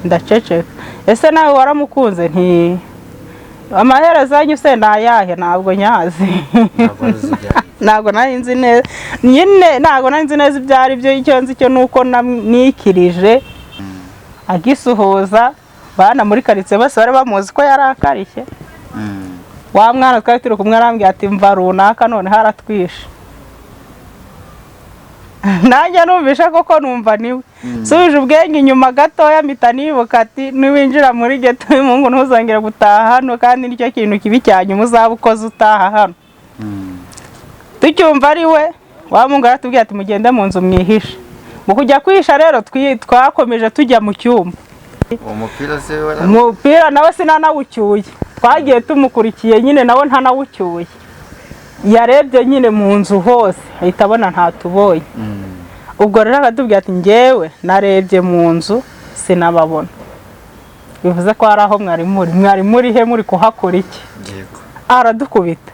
Ndaceceka. Ese nawe waramukunze? Nti amaherezo yanyu se ni ayahe? Ntabwo nyazi. Ntabwo wari uzi ibyo ari byo. Ntabwo nari nzi neza nyine, ntabwo nari nzi neza ibyo ari byo. Icyo nzi cyo ni uko nikirije agisuhuza bana muri karitsiye bose bari bamuzi ko yari akarishye. Wa mwana twari turi kumwe arambwira ati: "Mva runaka noneho aratwishe." Nanjye numvishe koko, numva niwe. Nsubije ubwenge inyuma gatoya, mpita nibuka ati: "Niwinjira muri geto y'umuhungu ntuzongere gutaha hano, kandi nicyo kintu kibi cya nyuma uzaba ukoze utaha hano." Tucyumva ari we, wa muhungu aratubwira ati: "Mugende mu nzu mwihishe." Mu kujya kwihisha rero, twakomeje tujya mu cyumba. Uwo mupira se wara Umupira nawe sinanawucyuye, twagiye tumukurikiye nyine, nawe ntanawucyuye. Yarebye nyine mu nzu hose, ahita abona ntatubonye. Ubwo rero akatubwira ati: "Ngewe narebye mu nzu sinababona, bivuze ko hari aho mwari muri. Mwari muri he? Muri kuhakora iki?" Aradukubita,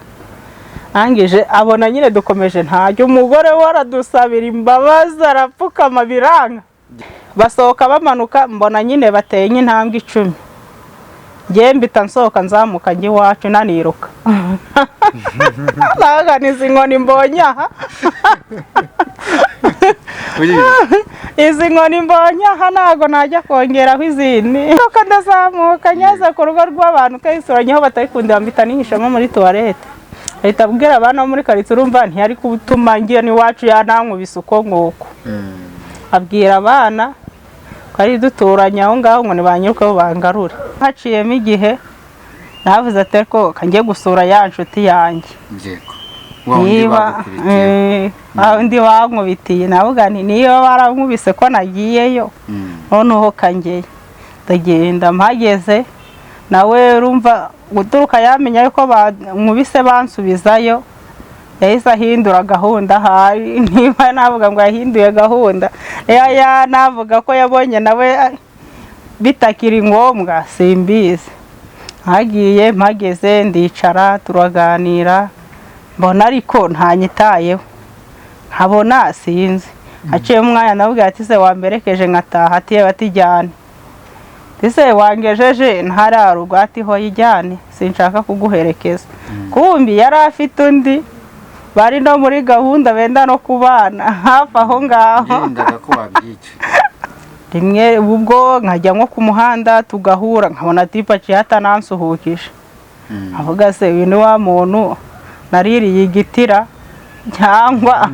arangije abona nyine dukomeje ntajya. Umugore we aradusabira imbabazi, arapfukama, biranga. Basohoka bamanuka, mbona nyine bateye nk'intambwe 10, ngewe mbita nsohoka, nzamuka njya iwacu naniruka, nabaga izi nkoni mbonye aha. Izi nkoni mbonye aha, ntabwo najya kongeraho izindi. Nuko ndazamuka, ngeze ku rugo rw'abantu twayisuranyeho batari kundeba, mpita nihishamo muri toilette. Ahita abwira abana bo muri karitsiye, urumva ntiyari gutuma ngiye n'iwacu yanankubise uko nguko. Abwira abana twari duturanye aho ngaho ngo nibanyirukeho bangarure. Haciyemo igihe, navuze ati: "Ko njye gusura ya nshuti yanjye." Yego, wa wundi Niba bagukubitiye. Wa wundi bankubitiye, navuga nti: "Niba barankubise ko nagiyeyo, noneho kangeyo." Ndagenda, mpageze nawe urumva guturuka yamenya yuko bankubise bansubizayo, yahise ahindura gahunda. Ahari niba navuga ngo yahinduye gahunda, niba navuga ko yabonye nawe bitakiri ngombwa, simbizi. Hagiye mpageze, ndicara, turaganira, mbona ariko ntanyitayeho, nkabona sinzi. Haciyemo umwanya, navuga ati: "Se wamberekeje nkataha?" Ati: "Yewe," ati: "Jyane." Ese wangejeje ntararugwa? Ati: "Hoya, ijyane, sinshaka kuguherekeza." Kumbi yari afite undi bari no muri gahunda, benda no kubana hafi aho ngaho. Yirindaga ko wabyica. Rimwe ubwo nkajya nko ku muhanda tugahura, nkabona type aciye atanansuhukije. Avuga: "Se uyu ni wa muntu naririye igitira cyangwa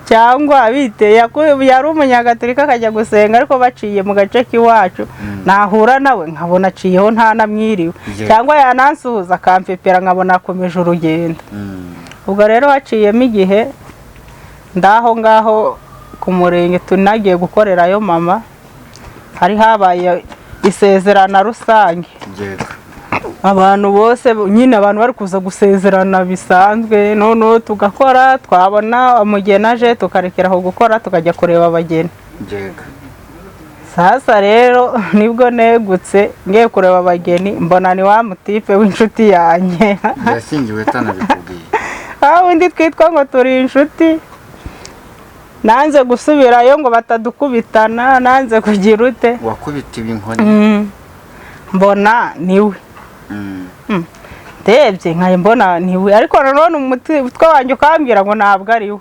cyangwa bite?" Yari umunyagatolika, akajya gusenga, ariko baciye mu gace k'iwacu, nahura nawe nkabona aciyeho ntanamwiriwe, cyangwa yanansuhuza akampepera, nkabona akomeje urugendo. Ubwo rero haciyemo igihe, ndaho ngaho ku murenge tunagiye gukorerayo mama, hari habaye isezerana rusange. Abantu bose nyine, abantu bari kuza gusezerana bisanzwe, noneho tugakora, twabona umugeni aje tukarekera aho gukora, tukajya kureba abageni. Sasa rero nibwo negutse ngiye kureba abageni, mbona ni wa mutipe w'inshuti yanjye. Yashyingiwe atanabikubwiye? Wa wundi twitwa ngo turi inshuti. Nanze gusubirayo ngo batadukubitana, nanze kugira ute. Wakubitiwe inkoni. Mbona niwe. Ndebye nkajya mbona niwe, ariko nanone umutwe wanjye ukambwira ngo ntabwo ari we.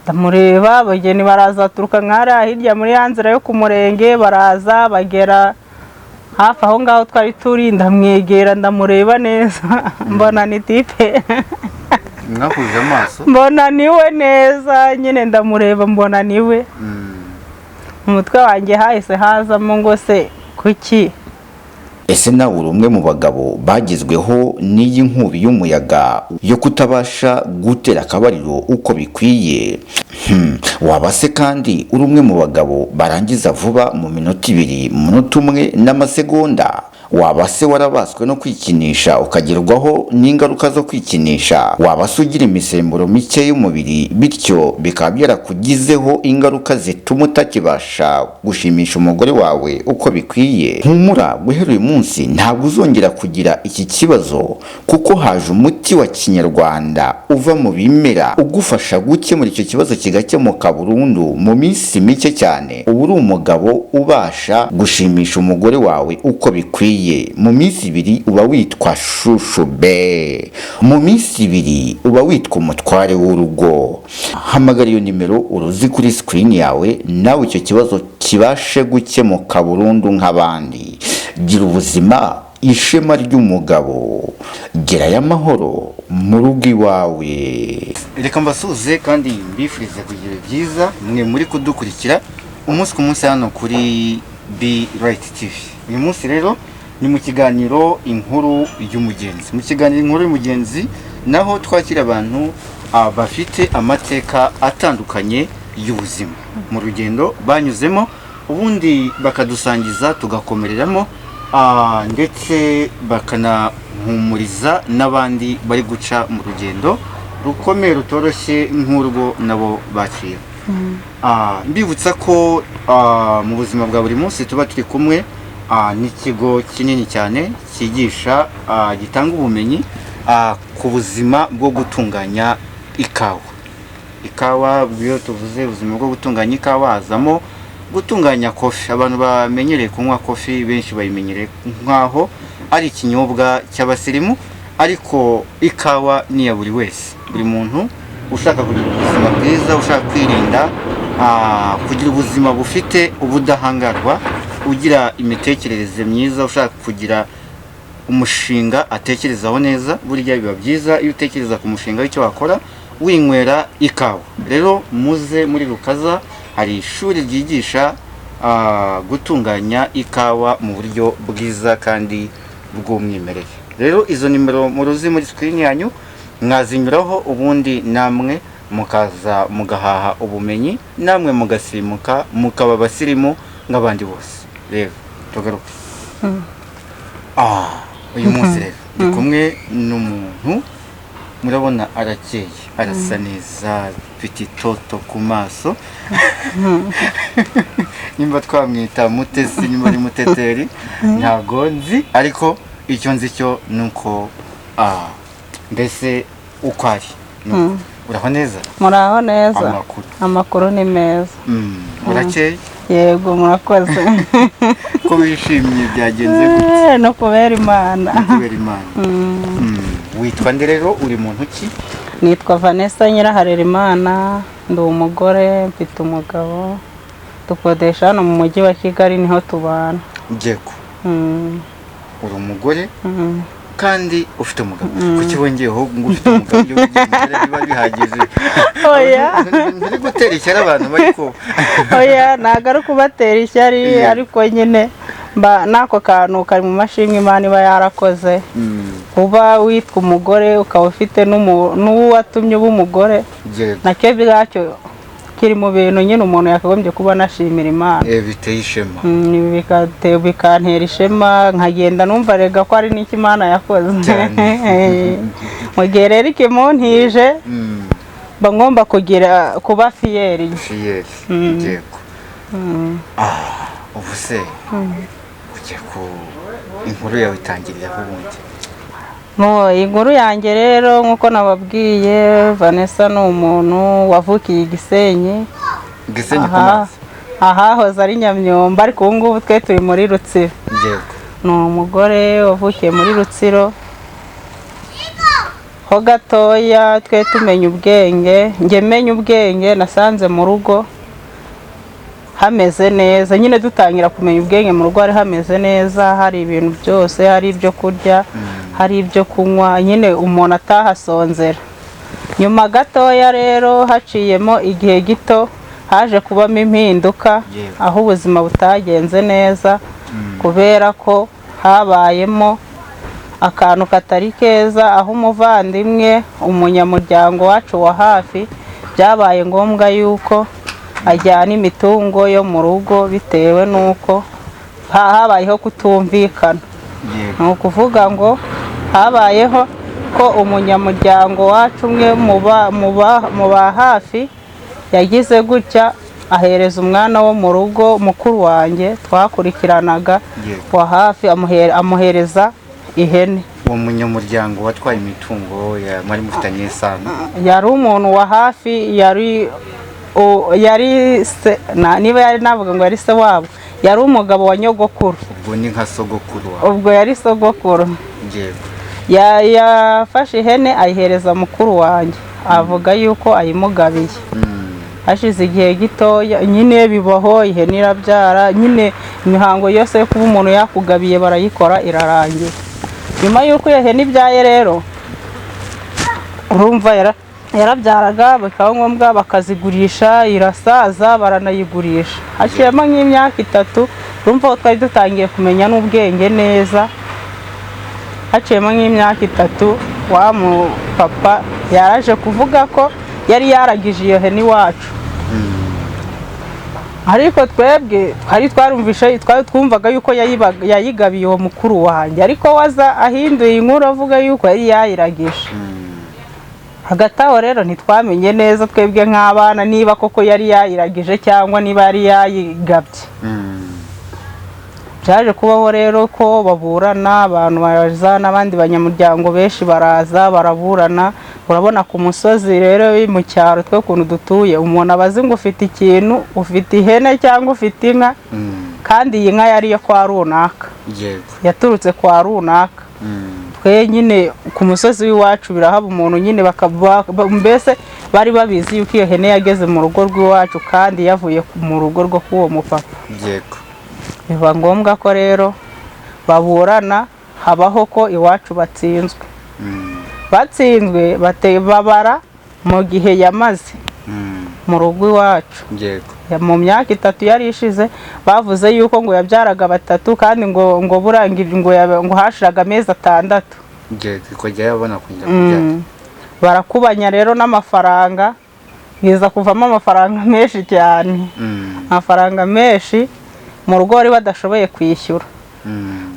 Ndamureba, abageni baraza, baturuka nk'hariya hirya muri ya nzira yo ku murenge, baraza bagera hafi aho ngaho twari turi, ndamwegera, ndamureba neza, mbona ni type. Mwahuje amaso? Mbona niwe neza nyine, ndamureba mbona niwe. Mu mutwe wanjye hahise hazamo ngo: "Se kuki?" Ese nawe uri umwe mu bagabo bagezweho n'iyi nkubi y'umuyaga yo kutabasha gutera akabariro uko bikwiye? Waba se kandi uri umwe mu bagabo barangiza vuba mu minota 2, mu munota umwe n'amasegonda? Waba se warabaswe no kwikinisha ukagerwaho n'ingaruka zo kwikinisha? Waba se ugira imisemburo mike y'umubiri, bityo bikaba byarakugizeho ingaruka zituma utakibasha gushimisha umugore wawe uko bikwiye? Humura, guhera uyu munsi ntabwo uzongera kugira iki kibazo, kuko haje umuti wa kinyarwanda uva mu bimera ugufasha gukemura icyo kibazo kigakemuka burundu mu minsi mike cyane. Uba uri umugabo ubasha gushimisha umugore wawe uko bikwiye. Mu minsi 2 uba witwa shushu be, mu minsi 2 uba witwa umutware w'urugo. Hamagara iyo nimero uruzi kuri sikirini yawe, nawe icyo kibazo kibashe gukemuka burundu nk'abandi. Gira ubuzima, ishema ry'umugabo, gerayo amahoro mu rugo iwawe. Reka mbasuhuze kandi mbifurize kugira byiza mwe muri kudukurikira umunsi ku munsi hano kuri Be Right TV. Uyu munsi rero ni mu kiganiro Inkuru y'Umugenzi. Mu kiganiro Inkuru y'Umugenzi naho twakira abantu bafite amateka atandukanye y'ubuzima mu rugendo banyuzemo, ubundi bakadusangiza tugakomereramo, ndetse bakanahumuriza n'abandi bari guca mu rugendo rukomeye rutoroshye nk'urwo nabo baciye. Mbibutsa ko mu buzima bwa buri munsi tuba turi kumwe n'ikigo kinini cyane cyigisha, gitanga ubumenyi ku buzima bwo gutunganya ikawa. Ikawa, iyo tuvuze ubuzima bwo gutunganya ikawa, hazamo gutunganya coffee. Abantu bamenyereye kunywa coffee benshi bayimenyereye nk'aho ari ikinyobwa cy'abasirimu, ariko ikawa ni iya buri wese. Buri muntu ushaka kugira ubuzima bwiza, ushaka kwirinda, kugira ubuzima bufite ubudahangarwa, ugira imitekerereze myiza, ushaka kugira umushinga atekerezaho neza, burya biba byiza iyo utekereza ku mushinga w'icyo wakora winywera ikawa. Rero muze muri Rukaza, hari ishuri ryigisha gutunganya ikawa mu buryo bwiza kandi bw'umwimerere. Rero izo nimero muruzi muri sikirini yanyu, mwazinyuraho, ubundi namwe mukaza mugahaha ubumenyi, namwe mugasimuka mukaba abasirimu nk'abandi bose. Rero tugaruke. Uyu munsi rero ndi kumwe n'umuntu, murabona arakeye, arasa neza, afite itoto ku maso. Nimba twamwita Mutesi, nimba ari Muteteri, ntago nzi, ariko icyo nzi cyo ni uko mbese uko ari. Uraho neza? Muraho neza. Amakuru? Amakuru ni meza. Urakeye? Yego, murakoze. Ko wishimye, byagenze gute? No kubera Imana. Kubera Imana. Witwa nde rero, uri muntu ki? Nitwa Vanessa Nyiraharerimana, ndi umugore, mfite umugabo, dukodesha hano mu mujyi wa Kigali, niho tubana. Yego. Uri umugore kandi ufite umugabo. Kuki wongeyeho ngo ufite umugabo? Iyo ugiye umugore biba bihagije. Oya. Nturi gutera ishyari abantu ariko? Oya, ntabwo ari ukubatera ishyari, ariko nyine mba n'ako kantu kari mu mashimwe Imana iba yarakoze. Kuba witwa umugore ukaba ufite n'uwo watumye uba umugore, nacyo bwacyo kiri mu bintu nyine umuntu yakagombye kuba anashimira Imana. Biteye ishema. Bikantera ishema, nkagenda numva rega ko ari n'icyo Imana yakoze. Cyane. Mu gihe rero ikimuntije, mba ngomba kugira kuba fier. Fier. Yego. Ubu se ugiye ku inkuru yawe itangirira ubundi? No, inkuru yanjye rero, nk'uko nababwiye, Vanessa ni umuntu wavukiye i Gisenyi. Gisenyi ku Aha, mazi. ahahoze ari Nyamyumba, ariko ubu ngubu twe turi muri Rutsiro. Ni umugore wavukiye muri Rutsiro ho gatoya. Twe tumenya ubwenge, njye menya ubwenge nasanze mu rugo hameze neza. Nyine dutangira kumenya ubwenge, mu rugo hari hameze neza, hari ibintu byose, hari ibyo kurya, hari ibyo kunywa, nyine umuntu atahasonzera. Nyuma gatoya rero, haciyemo igihe gito, haje kubamo impinduka, aho ubuzima butagenze neza, kubera ko habayemo akantu katari keza, aho umuvandimwe, umunyamuryango wacu wa hafi, byabaye ngombwa yuko ajyana imitungo yo mu rugo, bitewe n'uko habayeho kutumvikana. Yego. Ni ukuvuga ngo habayeho ko umunyamuryango wacu umwe mu ba hafi yagize gutya ahereza umwana wo mu rugo mukuru wanjye twakurikiranaga Yego. wa hafi, amuhereza ihene. Uwo munyamuryango watwaye imitungo ya mwari mufitanye isano? Yari umuntu wa hafi, yari se, niba yari navuga ngo yari se wabo, yari umugabo wa nyogokuru. Ubwo ni nka sogokuru wawe. Ubwo yari sogokuru. Yego. Yafashe ihene ayihereza mukuru wanjye, avuga yuko ayimugabiye. Hashize igihe gitoya nyine bibaho, ihene irabyara, nyine imihango yose yo kuba umuntu yakugabiye barayikora, irarangira. Nyuma y'uko iyo hene ibyaye rero, urumva yarabyaraga bikaba ngombwa bakazigurisha, irasaza baranayigurisha. Haciyemo nk'imyaka 3, urumva ko twari dutangiye kumenya n'ubwenge neza. Haciyemo nk'imyaka 3, wa mupapa yaraje kuvuga ko yari yaragije iyo hene iwacu. Ariko twebwe twari twarumvishe, twari twumvaga yuko yayigabiye uwo mukuru wanjye, ariko waza ahinduye inkuru avuga yuko yari yayiragije. Hagati aho rero ntitwamenye neza twebwe nk'abana niba koko yari yayiragije cyangwa niba yari yayigabye. Byaje kubaho rero ko baburana, abantu baraza n'abandi banyamuryango benshi baraza baraburana. Urabona ku musozi rero mu cyaro twe ukuntu dutuye, umuntu aba azi ngo ufite ikintu, ufite ihene cyangwa ufite inka, kandi iyi nka yari iyo kwa runaka, yaturutse kwa runaka. Twe nyine ku musozi w'iwacu birahaba umuntu nyine mbese bari babizi yuko iyo hene yageze mu rugo rw'iwacu kandi yavuye mu rugo rwo k'uwo mupapa. Biba ngombwa ko rero baburana, habaho ko iwacu batsinzwe. Batsinzwe babara mu gihe yamaze mu rugo iwacu. Mu myaka 3 yari ishize, bavuze yuko ngo yabyaraga 3 kandi ngo burangije ngo hashiraga amezi 6. Ikajya yabona kongera kubyara. Barakubanya rero n'amafaranga, biza kuvamo amafaranga menshi cyane. Amafaranga menshi mu rugo bari badashoboye kwishyura.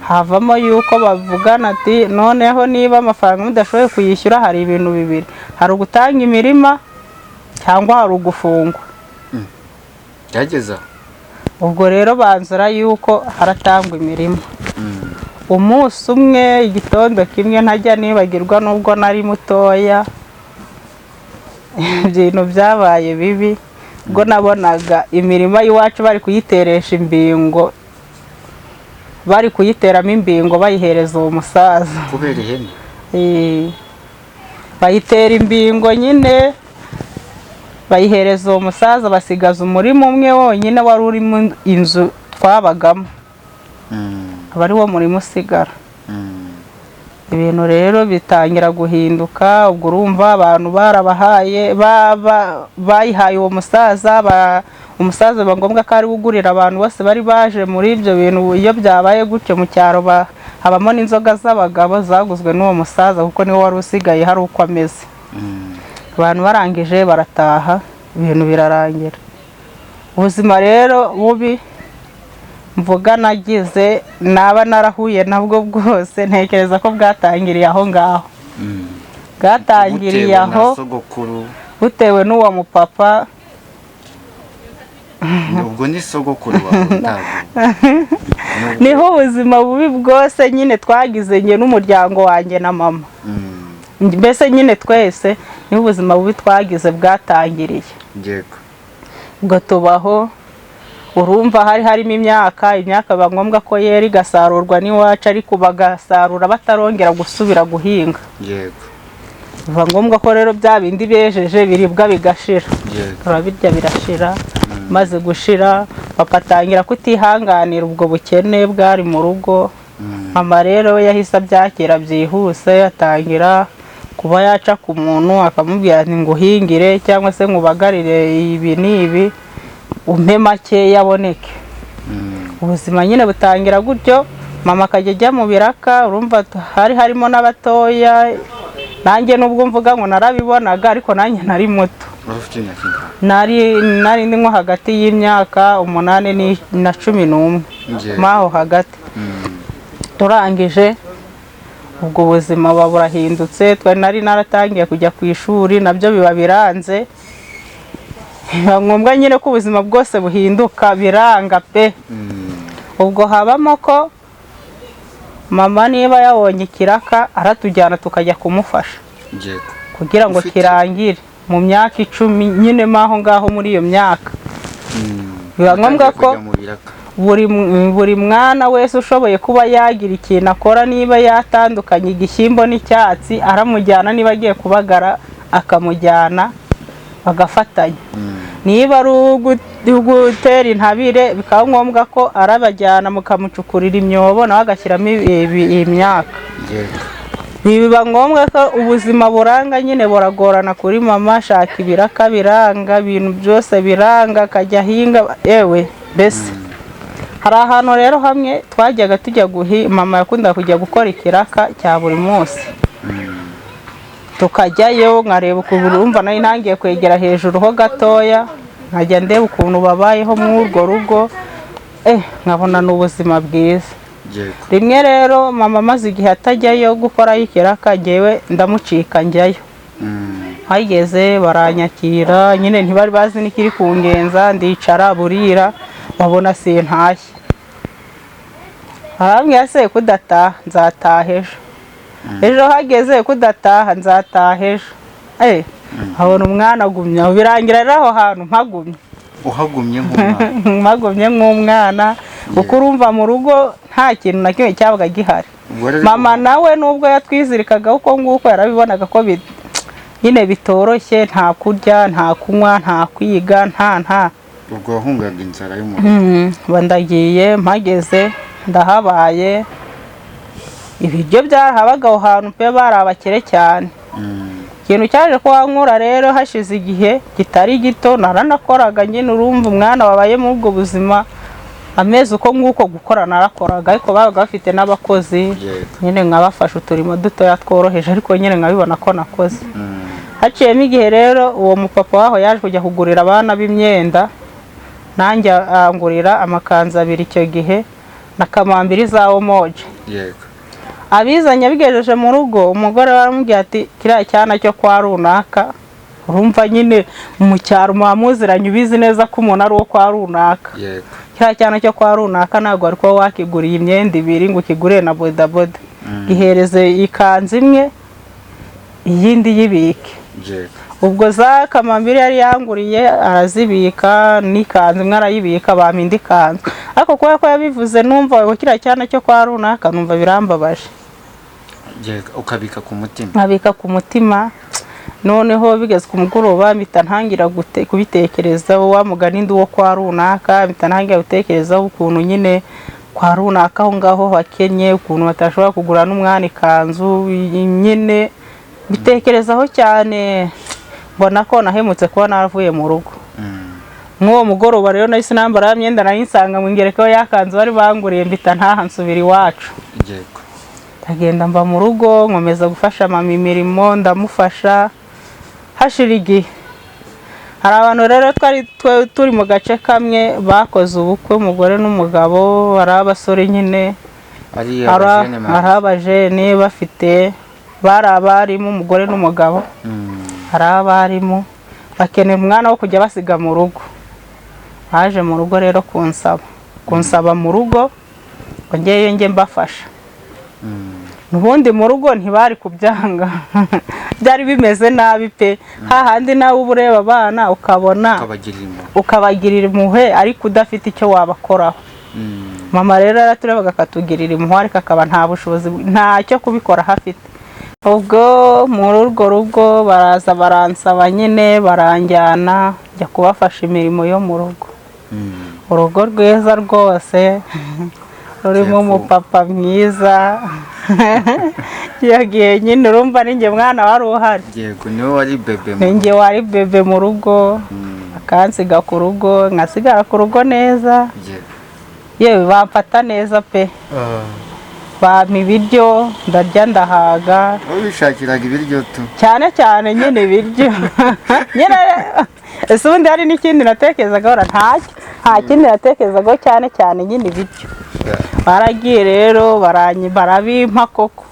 Havamo yuko bavugana ati noneho niba amafaranga mudashoboye kuyishyura, hari ibintu bibiri: hari ugutanga imirima cyangwa hari ugufungwa. Byageze aho? Ubwo rero banzura yuko haratangwa imirima. Umunsi umwe, igitondo kimwe ntajya nibagirwa, nubwo nari mutoya, ibintu byabaye bibi ubwo nabonaga imirima y'iwacu bari kuyiteresha imbingo, bari kuyiteramo imbingo bayihereza uwo musaza. Kubera ihene? Bayitera imbingo nyine bayihereza uwo musaza, basigaza umurima umwe wonyine wari urimo inzu twabagamo, aba ari wo murima usigara. Ibintu rero bitangira guhinduka. Ubwo urumva abantu barabahaye, bayihaye uwo musaza, umusaza biba ngombwa ko ari we ugurira abantu bose bari baje muri ibyo bintu. Iyo byabaye gutyo mu cyaro habamo n'inzoga z'abagabo zaguzwe n'uwo musaza, kuko niwe wari usigaye hari uko ameze. Abantu barangije barataha, ibintu birarangira. Ubuzima rero bubi mvuga nagize, naba narahuye nabwo bwose, ntekereza ko bwatangiriye aho ngaho. Bwatangiriye Butewe na aho sogokuru. Butewe n'uwo mupapa. Ubwo ni sogokuru wawe ntabwo? Niho ubuzima bubi bwose nyine twagize, njye n'umuryango wanjye na mama, mbese nyine twese niho ubuzima bubi twagize bwatangiriye. Ubwo tubaho, urumva hari harimo imyaka biba ngombwa ko yera igasarurwa n'iwacu, ariko bagasarura batarongera gusubira guhinga. Biba ngombwa ko rero bya bindi bejeje biribwa bigashira. Turabirya birashira. Maze gushira, papa atangira kutihanganira ubwo bukene bwari mu rugo. Mama rero we yahise abyakira byihuse, atangira kuba yaca ku muntu akamubwira ati nguhingire cyangwa se nkubagarire ibi n'ibi, umpe make yaboneke. Ubuzima nyine butangira gutyo, mama akajya ajya mu biraka. Urumva hari harimo n'abatoya, nanjye nubwo mvuga ngo narabibonaga, ariko nanjye nari muto. Wari ufite imyaka ingahe? Nari ndi nko hagati y'imyaka 8 na 11, Njye. maho hagati. Turangije ubwo buzima buba burahindutse. Twari nari naratangiye kujya ku ishuri, nabyo biba biranze. Biba ngombwa nyine ko ubuzima bwose buhinduka, biranga pe. Ubwo habamo ko mama niba yabonye ikiraka aratujyana tukajya kumufasha kugira ngo kirangire mu myaka 10 nyine mo aho ngaho muri iyo myaka. Biba ngombwa Utangiye ko kujya mu biraka. buri mwana wese ushoboye kuba yagira ikintu akora, niba yatandukanye igishyimbo n'icyatsi aramujyana, niba agiye kubagara akamujyana bagafatanya, niba ari ugutera intabire bikaba ngombwa ko arabajyana mukamucukurira imyobo nawe agashyiramo imyaka. Biba ngombwa ko ubuzima buranga nyine, buragorana kuri mama, ashaka ibiraka biranga, ibintu byose biranga, akajya ahinga, yewe mbese. Hari ahantu rero hamwe twajyaga tujya guhi, mama yakundaga kujya gukora ikiraka cya buri munsi, tukajyayo nkareba ukuntu, urumva nari ntangiye kwegera hejuru ho gatoya, nkajya ndeba ukuntu babayeho muri urwo rugo, nkabona ni ubuzima bwiza. Rimwe rero mama amaze igihe atajyayo gukorayo ikiraka, njyewe ndamucika njyayo. Hageze baranyakira nyine, ntibari bazi n'ikiri kungenza, ndicara burira babona sintashye. Arambwira se kudataha, nzataha ejo. Ejo hageze kudataha, nzataha ejo. Nkabona umwana agumye aho, birangira rero aho hantu mpagumye. Uhagumye nk'umwana. Mpagumye nk'umwana, kuko urumva mu rugo nta kintu na kimwe cyabaga gihari. Ubwo rero Mama nawe nubwo yatwizirikaga uko nguko, yarabibonaga ko nyine bitoroshye, nta kurya, nta kunywa, nta kwiga, nta Ubwo wahungaga inzara yo mu rugo. Mba ndagiye, mpageze ndahabaye, ibiryo byarahabaga aho hantu pe, bari abakire cyane. Ikintu cyaje kuhankura rero, hashize igihe kitari gito naranakoraga nyine, urumva umwana wabaye muri ubwo buzima amezi uko nguko, gukora narakoraga, ariko babaga bafite n'abakozi, nyine nkabafasha uturimo dutoya tworoheje, ariko nyine nkabibona ko nakoze. Haciyemo igihe rero, uwo mupapa waho yaje kujya kugurira abana b'imyenda, nanjye angurira amakanzu abiri icyo gihe na kamambiri za omoje. Abizanye abigejeje mu rugo, umugore we aramubwira ati kiriya cyana cyo kwa runaka, urumva nyine mu cyaro muba muziranye, ubizi neza ko umuntu ari uwo kwa runaka. Kiriya cyana cyo kwa runaka ntabwo wari kuba wakiguriye imyenda ibiri ngo ukigurire na bodaboda, gihereze ikanzu imwe iyindi yibike. Ubwo za kamambiri yari yanguriye arazibika, n'ikanzu imwe arayibika, bampa indi kanzu. Ariko kubera ko yabivuze numva ngo kiriya cyana cyo kwa runaka, numva birambabaje. Ukabika ku mutima. Nkabika ku mutima. Noneho bigeze ku mugoroba mpita ntangira kubitekerezaho, wa mugani ndi uwo kwa runaka, mpita ntangira gutekerezaho ukuntu nyine kwa runaka aho ngaho bakennye, ukuntu batashobora kugura n'umwana ikanzu nyine, bitekerezaho cyane, mbona ko nahemutse kuba naravuye mu rugo. Nk'uwo mugoroba rero nahise nambara ya myenda nari nsanga mu ngereko y'akanzu bari banguriye, mpita ntaha nsubira iwacu. Ndagenda mva mu rugo, nkomeza gufasha mama imirimo, ndamufasha. Hashira igihe, hari abantu rero twari turi mu gace kamwe bakoze ubukwe, umugore n'umugabo, ari abasore nyine, ari ari abajene mama. Ari abajene bafite, bari abarimu, umugore n'umugabo, hari abarimu bakeneye umwana wo kujya basiga mu rugo. Baje mu rugo rero kunsaba mu rugo ngo ngeyo njye mbafasha. Ubundi mu rugo ntibari kubyanga, byari bimeze nabi pe, hahandi nawe uba ureba abana ukabona ukabagirira impuhwe. Ukabagirira impuhwe ariko udafite icyo wabakoraho. Mama rero yaraturebaga akatugirira impuhwe, ariko akaba nta bushobozi, ntacyo kubikora afite. Ubwo muri urwo rugo baraza baransaba nyine, baranjyana njya kubafasha imirimo yo mu rugo. Urugo rwiza rwose rurimo umupapa mwiza. Iyo gihe nyine urumva ni njye mwana wari uhari. Yego, niwe wari bebe mu Ni njye wari bebe mu rugo. Akansiga ku rugo, nkasigara ku rugo neza. Yewe, bamfata neza pe, bampa ibiryo ndarya ndahaga. Wowe wishakiraga ibiryo tu. Cyane cyane nyine ibiryo nyine. Ese ubundi hari n'ikindi natekerezaga? Ntacyo, nta kindi natekerezagaho, cyane cyane nyine ibiryo. Baragiye rero barabimpa koko.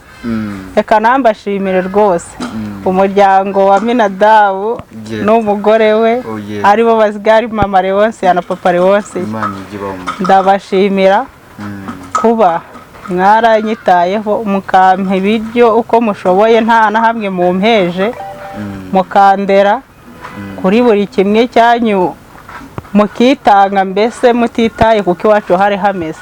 Reka nambashimire rwose umuryango wa Minadabu n'umugore we, Oh, yeah. aribo bazigari mama Leonce na papa Leonce. Imana ijye ibaha umugisha. Ndabashimira kuba mwaranyitayeho, mukampa ibiryo uko mushoboye, nta na hamwe mumpeje, mukandera kuri buri kimwe cyanyu, mukitanga mbese mutitaye kuko iwacu hari hameze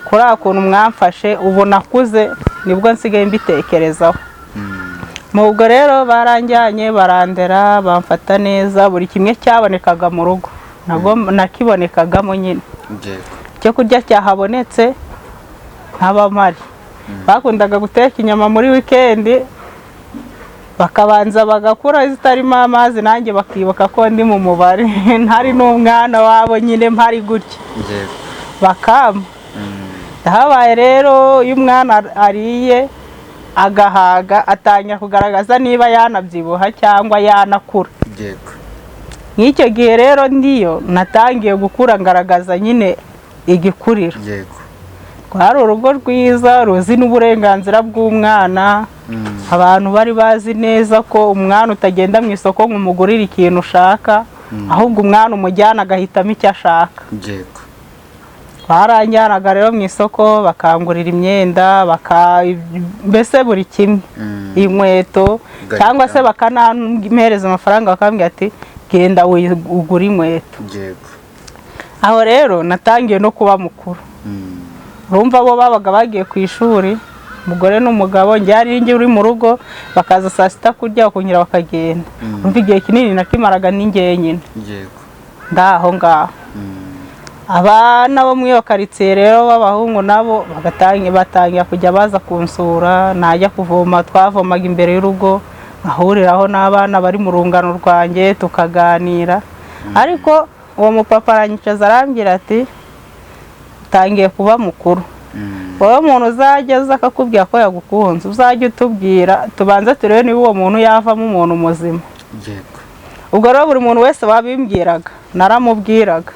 kuri kuntu mwamfashe. Ubu nakuze nibwo nsigaye mbitekerezaho. Ubwo rero baranjyanye, barandera, bamfata neza, buri kimwe cyabonekaga mu rugo nabwo nakibonekagamo nyine. Icyo kurya cyahabonetse nk'abamari bakundaga guteka inyama muri wikendi, bakabanza bagakura zitarimo amazi, nanjye bakibuka ko ndi mu mubare, ntari n'umwana wabo nyine, mpari gutya, bakampa. Habaye rero iyo umwana ariye agahaga atangira kugaragaza niba yanabyibuha cyangwa yanakura. Nk'icyo gihe rero ndiyo natangiye gukura, ngaragaza nyine igikuriro. Rwari urugo rwiza ruzi n'uburenganzira bw'umwana. Abantu bari bazi neza ko umwana utagenda mu isoko ngo umugurire ikintu ushaka, ahubwo umwana umujyana agahitamo icyo ashaka. Baranjyanaga rero mu isoko bakangurira imyenda, mbese buri kimwe, inkweto, cyangwa se bakanampereza amafaranga bakambwira ati genda ugure inkweto. Aho rero natangiye no kuba mukuru. Urumva bo babaga bagiye ku ishuri, umugore n'umugabo, njye ari njye uri mu rugo, bakaza saa sita kurya bakongera bakagenda. Urumva igihe kinini nakimaraga ni njyenyine ndaho ngaho. Abana bo muri iyo karitsiye rero b'abahungu nabo batangira kujya baza kunsura. Najya kuvoma, twavomaga imbere y'urugo, nkahuriraho n'abana bari mu rungano rwanjye tukaganira. Ariko uwo mupapa aranyicaza arambwira ati utangiye kuba mukuru, wowe umuntu uzajya aza akakubwira ko yagukunze, uzajya utubwira tubanze turebe niba uwo muntu yavamo umuntu muzima. Ubwo rero buri muntu wese wabimbwiraga naramubwiraga,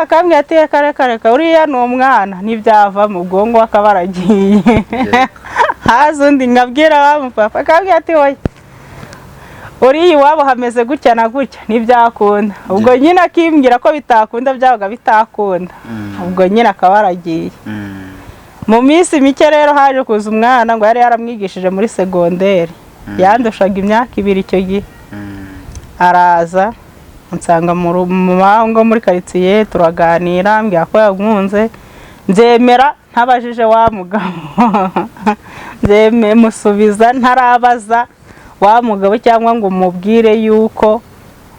akambwira ati reka reka reka, uriya ni umwana ntibyavamo, ubwo ngubu akaba aragiye. Haza undi nkabwira wa mupapa, akambwira ati oya, uriya iwabo hameze gutya na gutya ntibyakunda. Ubwo nyine akimbwira ko bitakunda, byabaga bitakunda, ubwo nyine akaba aragiye. Mu minsi mike rero haje kuza umwana ngo yari yaramwigishije muri segonderi, yandushaga imyaka 2 icyo gihe. Araza nsanga mu ngo muri karitsiye, turaganira, ambwira ko yankunze, nzemera ntabajije wa mugabo, musubiza ntarabaza wa mugabo cyangwa ngo mubwire yuko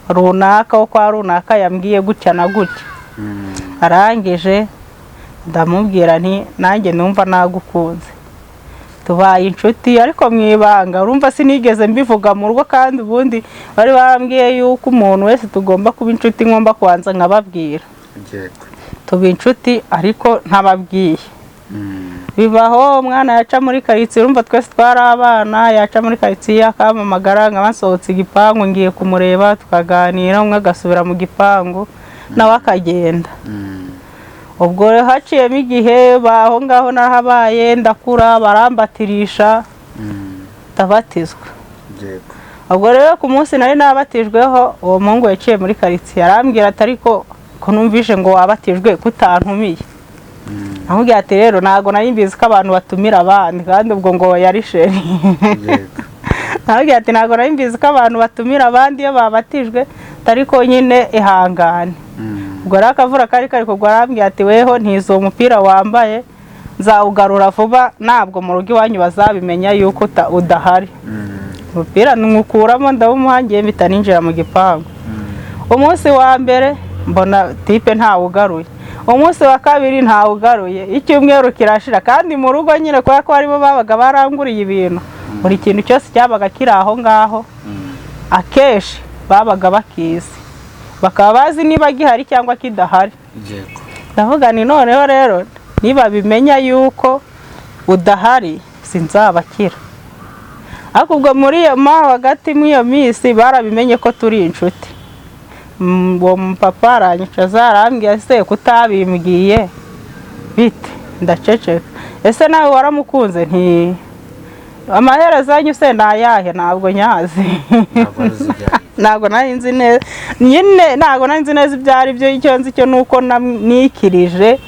runaka wo kwa runaka yambwiye gutya na gutya. Arangije ndamubwira nti nanjye numva nagukunze, tubaye inshuti ariko mu ibanga. Urumva sinigeze mbivuga mu rugo, kandi ubundi bari barambwiye yuko umuntu wese tugomba kuba inshuti ngomba kubanza nkababwira. Tuba inshuti ariko ntababwiye. Bibaho umwana yaca muri karitsiye, urumva twese twari abana, yaca muri karitsiye akampamagara nkaba nsohotse igipangu ngiye kumureba, tukaganira, umwe agasubira mu gipangu nawe akagenda. Ubwo haciyemo igihe, aho ngaho narahabaye ndakura, barambatirisha, ndabatizwa. Ubwo rero ku munsi nari nabatijweho, uwo muhungu yaciye muri karitsiye arambwira ati ariko ko numvishe ngo wabatijwe kutantumiye? Namubwira ati rero ntabwo nari mbizi ko abantu batumira abandi, kandi ubwo ngo yari chéri. Namubwira ati ntabwo nari mbizi ko abantu batumira abandi iyo babatijwe, ariko nyine ihangane. Ubwo rero akavura kari kari kugwa, arambwira ati weho ntizo uwo mupira wambaye nzawugarura vuba, ntabwo mu rugo iwanyu bazabimenya yuko udahari. Umupira nwukuramo ndawumuhangiye, mpita ninjira mu gipangu. Umunsi wa mbere mbona type ntawugaruye, umunsi wa kabiri ntawugaruye, icyumweru kirashira, kandi mu rugo nyine kubera ko aribo babaga baranguriye ibintu, buri kintu cyose cyabaga kiri aho ngaho akenshi babaga bakizi, bakaba bazi niba gihari cyangwa kidahari. Ndavuga ni noneho rero niba bimenya yuko udahari sinzabakira. Ariko ubwo muri iyo hagati muri iyo minsi barabimenye ko turi inshuti. Uwo mupapa aranyicaza arambwira se kutabimbwiye Bite? Ndaceceka. Ese nawe waramukunze? Nti amaherezo yanyu se ni ayahe? Ntabwo nyazi. Ntabwo wari uzi ibyo ari byo. Ntabwo nari nzi neza nyine, ntabwo nari nzi neza ibyo ari byo. Icyo nzi cyo ni uko nikirije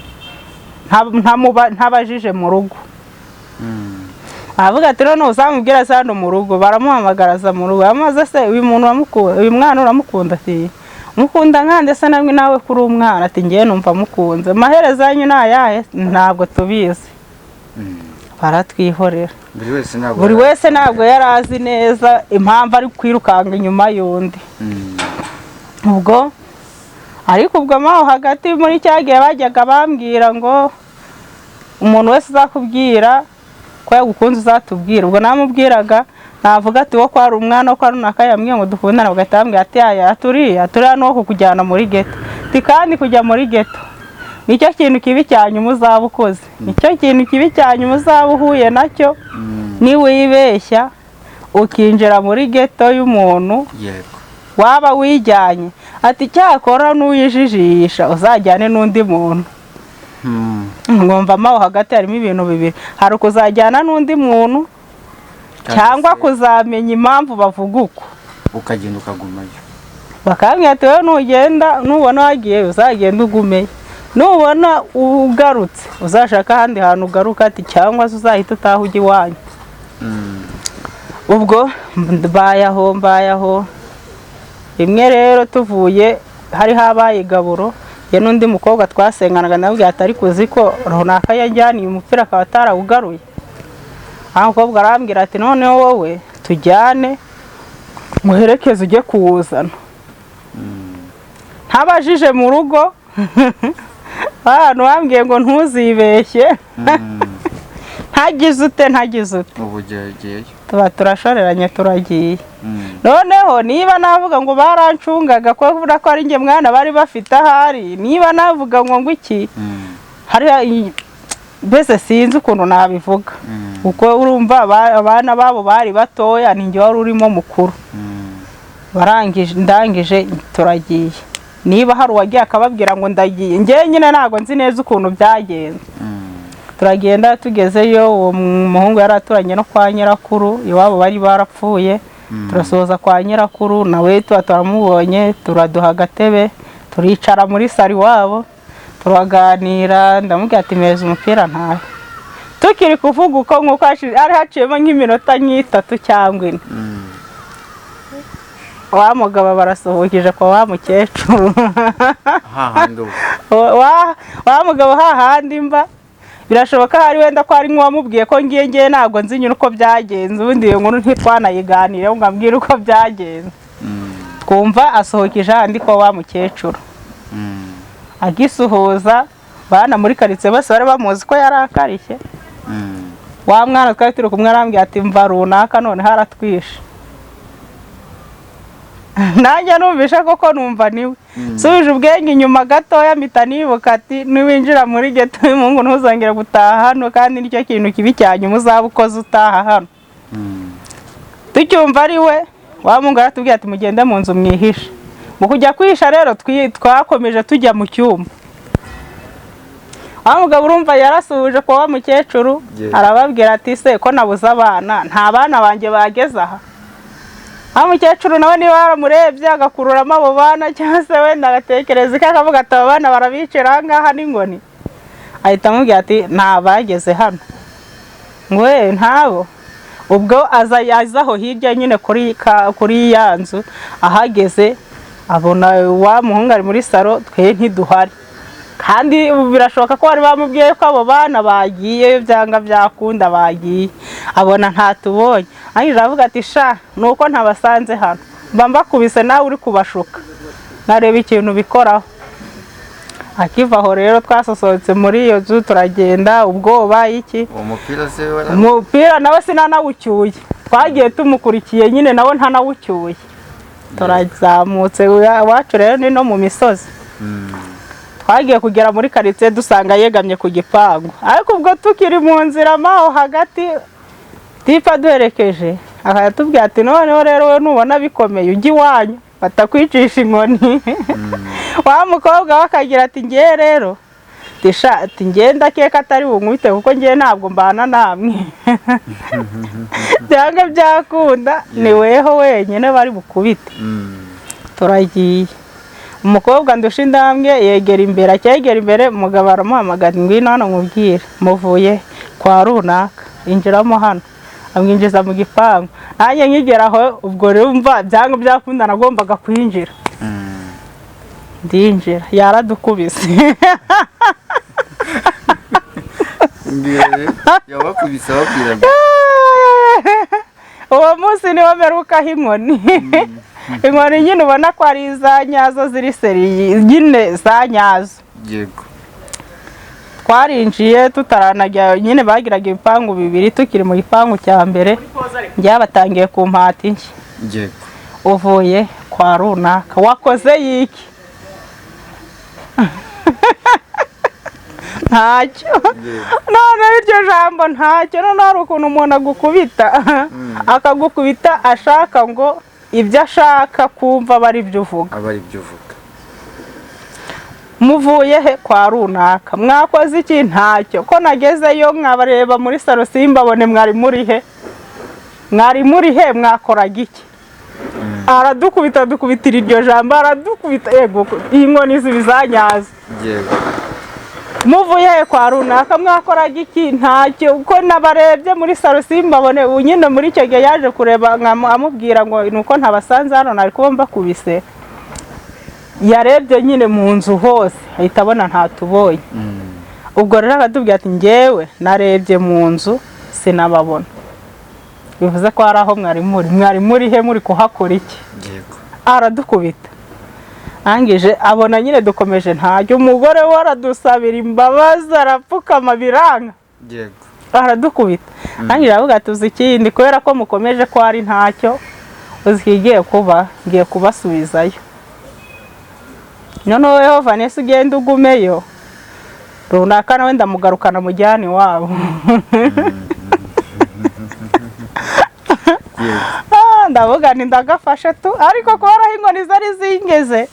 ntabajije mu rugo. Aravuga ati: "None uzamubwira se hano mu rugo." Baramuhamagara, aza mu rugo. Amaze: "Se uyu muntu uramukunda, uyu mwana uramukunda?" Ati: "Mukunda nkande se namwe nawe kuri umwana?" Ati: "Ngewe numva mukunze." "Amaherezo yanyu ni ayahe?" "Ntabwo tubizi." Baratwihorera. Buri wese ntabwo Buri yari- wese ntabwo yari azi neza impamvu ari kwirukanka inyuma y'undi. Ubwo ariko ubwo mo aho hagati muri cya gihe bajyaga bambwira ngo umuntu wese uzakubwira ko yagukunze uzatubwira. Ubwo namubwiraga, navuga ati wo kwa ari umwana wo kwa runaka yambwiye ngo dukundane, bagahita bambwira ati: "Aya turiya turiya ni uwo kukujyana muri geto." Ati: "Kandi kujya muri geto nicyo kintu kibi cya nyuma uzaba ukoze, nicyo kintu kibi cya nyuma uzaba uhuye nacyo niwibeshya ukinjira muri geto y'umuntu waba wijyanye." Ati: "Cyakora n'uwijijisha uzajyane n'undi muntu." Ngomva aho hagati harimo ibintu bibiri: hari ukuzajyana n'undi muntu cyangwa kuzamenya impamvu bavuga uko. Ukagenda ukagumayo. Bakambwira ati: "Wowe nugenda, nubona wagiye uzagenda ugumeyo, nubona ugarutse uzashaka ahandi hantu ugaruka." Ati: "Cyangwa se uzahita utaha ujya iwanyu." Ubwo mbayaho mbayaho. Rimwe rero tuvuye hari habaye igaburo, njye n'undi mukobwa twasenganaga, nawe ati: "Ariko uzi ko runaka yajyaniye umupira akaba atarawugaruye?" Aho umukobwa arambwira ati: "Noneho wowe tujyane muherekeze ujye kuwuzana." Ntabajije mu rugo, abantu bambwiye ngo ntuzibeshye, ntagize ute, ntagize ute. Ubu ugiyeyo. Tuba turashoreranye, turagiye. Noneho niba navuga ngo barancungaga kubera ko ari njye mwana bari bafite ahari, niba navuga ngo iki, hari mbese sinzi ukuntu nabivuga, kuko urumva abana babo bari batoya, ni njye wari urimo mukuru. Barangije, ndangije, turagiye. Niba hari uwagiye akababwira ngo ndagiye, njye nyine ntabwo nzi neza ukuntu byagenze. Turagenda, tugezeyo uwo muhungu yari aturanye no kwa nyirakuru, iwabo bari barapfuye. Turasoza kwa nyirakuru, nawe tuba turamubonye, turaduha agatebe, turicara muri sari iwabo, turaganira. Ndamubwira ati: "Meza umupira ntawe." Tukiri kuvuga uko nk'uko hari haciyemo nk'iminota nk'itatu cyangwa 4, wa mugabo barasuhukije kwa wa mukecuru. Hahandi ubu. Wa mugabo hahandi mba. Birashoboka hari wenda ko hari nk'uwamubwiye ko ngiye. Ngiye, ntabwo nzi nyine uko byagenze. Ubundi iyo nkuru ntitwanayiganire ngo ambwire uko byagenze. Twumva asohokije ahandi kwa wa mukecuru. Agisuhuza bana muri karitsiye bose bari bamuzi ko yari akarishye. Wa mwana twari turi kumwe arambwira ati: "Mva runaka none haratwishe." Nanjye numvishe koko, numva niwe. Nsubije ubwenge inyuma gatoya, mpita nibuka ati: "Niwinjira muri geto y'umuhungu ntuzongere gutaha hano, kandi nicyo kintu kibi cya nyuma uzaba ukoze utaha hano." Tucyumva ari we, wa muhungu aratubwira ati: "Mugende mu nzu mwihishe." Mu kujya kwihisha rero twakomeje tujya mu cyumba. Wa mugabo urumva yarasuhuje kwa wa mukecuru, arababwira ati: "Se ko nabuze abana, nta bana banjye bageze aha?" Wa mukecuru nawe niba yaramurebye agakururamo abo bana, cyangwa se wenda agatekereza ko akavuga ati: "Aba bana barabicira aha ngaha n'inkoni," ahita amubwira ati: "Nta bageze hano." Ngo: "We ntabo." Ubwo aza aza aho hirya nyine kuri ya nzu. Ahageze abona wa muhungu ari muri saro, twe ntiduhari. Kandi ubu birashoboka ko bari bamubwiye ko abo bana bagiye, byanga byakunda bagiye. Abona ntatubonye, arangije aravuga ati: "Sha, nuko ntabasanze hano mba mbakubise, nawe uri kubashuka, nkareba ikintu bikoraho." Akiva aho rero twasohotse muri iyo nzu, turagenda ubwoba iki. Uwo mupira se wara Umupira nawe sinanawucyuye, twagiye tumukurikiye nyine, nawe ntanawucyuye. Turazamutse, iwacu rero ni no mu misozi. Twagiye kugera muri karitsiye dusanga yegamye ku gipangu. Ariko ubwo tukiri mu nzira aho hagati, tipa duherekeje akatubwira ati: "Noneho rero we nubona bikomeye ujye iwanyu batakwicisha inkoni." Wa mukobwa we akagira ati: "Ngewe rero Ati ngenda keka atari bunkubite kuko ngewe ntabwo mbana namwe, byanga byakunda ni weho wenyine bari bukubite. Turagiye, umukobwa ndusha intambwe yegera imbere, acyegera imbere umugabo aramuhamagara, "Ngwino hano nkubwire, muvuye kwa runaka, injiramo hano." Amwinjiza mu gipangu. Nanjye nkigera aho, ubwo rero mva byanga byakunda nagombaga kwinjira, ndinjira, yaradukubise. Yabakubise ababwira? Uwo munsi niwo mperukaho inkoni. Inkoni nyine ubona ko ari iza nyazo, ziri sérieux nyine, za nyazo. Twarinjiye tutaranajya nyine, bagiraga ibipangu bibiri, tukiri mu gipangu cya mbere batangiye ku mpati nshya. "Uvuye kwa runaka, wakoze yiki?" "Ntacyo." Noneho iryo jambo "ntacyo", noneho hari ukuntu umuntu agukubita, akagukubita ashaka ngo ibyo ashaka kumva aba ari byo uvuga. Aba ari byo uvuga. "Muvuye he?" "Kwa runaka." "Mwakoze iki?" "Ntacyo." "Ko nagezeyo mwabareba muri salo simbabone, mwari muri he? Mwari muri he? Mwakoraga iki?" Aradukubita, dukubitira iryo jambo, aradukubita. Yego, iyi nkoni zibizanyaza. "Muvuye he?" "Kwa runaka." "Mwakoraga iki?" "Ntacyo." "Uko nabarebye muri salo simbabone." Ubu nyine muri icyo gihe yaje kureba, amubwira ngo ni uko ntabasanze hano nari kuba mbakubise. Yarebye nyine mu nzu hose ahita abona ntatubonye. Ubwo rero akatubwira ati: "Ngewe narebye mu nzu sinababona, bivuze ko hari aho mwari muri. Mwari muri he? Muri kuhakora iki?" Aradukubita, arangije abona nyine dukomeje ntajya. Umugore we aradusabira imbabazi, arapfukama, biranga. Aradukubita, arangije aravuga ati: "Uzi ikindi? Kubera ko mukomeje ko ari ntacyo, uzi ikigiye kuba? Ngiye kubasubizayo. Noneho weho Vanessa ugenda ugumeyo, runaka nawe ndamugarukana mujyane iwabo." Ndavuga nti ndagafashe tu, ariko kubera aho inkoni zari zingeze,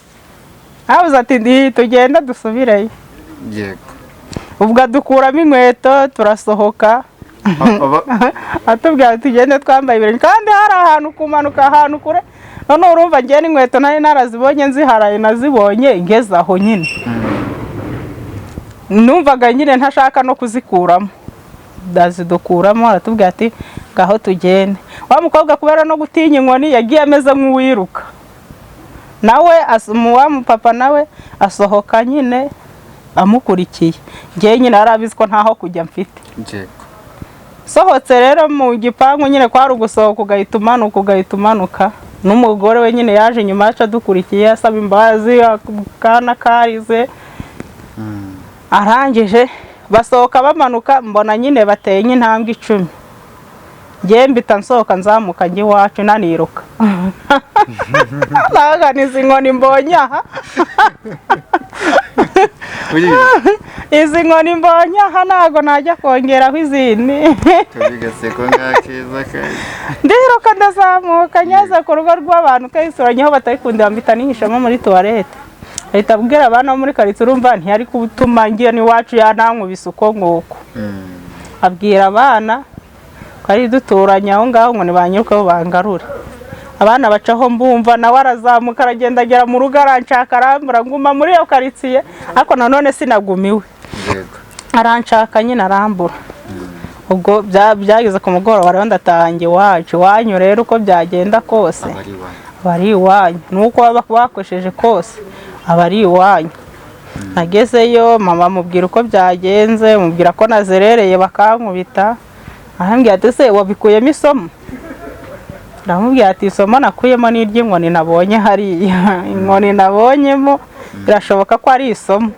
habuze ati ndi tugenda dusubireyo. Ubwo adukuramo inkweto, turasohoka. Atubwira ati tugende twambaye ibirenge, kandi hari ahantu kumanuka, ahantu kure. Noneho urumva njye n'inkweto nari narazibonye nziharaye, nazibonye ngeze aho nyine. Numvaga nyine ntashaka no kuzikuramo. Ndazidukuramo, aratubwira ati ngaho tugende. Wa mukobwa kubera no gutinya inkoni yagiye ameze nk'uwiruka nawe, wa mupapa nawe asohoka nyine amukurikiye. Njyewe nyine yari abizi ko ntaho kujya mfite. Sohotse rero mu gipangu nyine, kwari ugusohoka ugahita umanuka, ugahita umanuka. N'umugore we nyine yaje inyuma yacu adukurikiye, asaba imbabazi akana karize. Arangije basohoka bamanuka, mbona nyine bateye nk'intambwe 10, njyewe mbita nsohoka, nzamuka njya iwacu naniruka. Ndavuga izi nkoni mbonye aha, izi nkoni mbonye aha, ntabwo najya kongeraho izindi. Kabigaseko ngakeza kayi. Ndiruka ndazamuka, ngeze ku rugo rw'abantu twisuranyeho batari kundeba, mpita nihishamo muri tuwarete. Ahita abwira abana bo muri karitsiye, urumva ntiyari gutuma ngiye n'iwacu yanankubise uko nguko. Abwira abana twari duturanye aho ngaho ngo nibanyirukeho bangarure. Abana bacaho mbumva, nawe arazamuka aragenda, agera mu rugo aranshaka arambura, nguma muri iyo karitsiye, ariko nanone sinagumiwe. Aranshaka nyine arambura. Ubwo byageze ku mugoroba rero, ndataha iwacu. Iwanyu rero uko byagenda kose aba ari iwanyu. Aba ari iwanyu, nuko waba wakosheje kose aba ari iwanyu. Nagezeyo mama amubwira uko byagenze, mubwira ko nazerereye bakankubita. Arambwira ati: "Se wabikuyemo isomo?" Ndamubwira ati: "Isomo nakuyemo ni iry'inkoni nabonye hariya. Inkoni nabonyemo birashoboka ko ari isomo."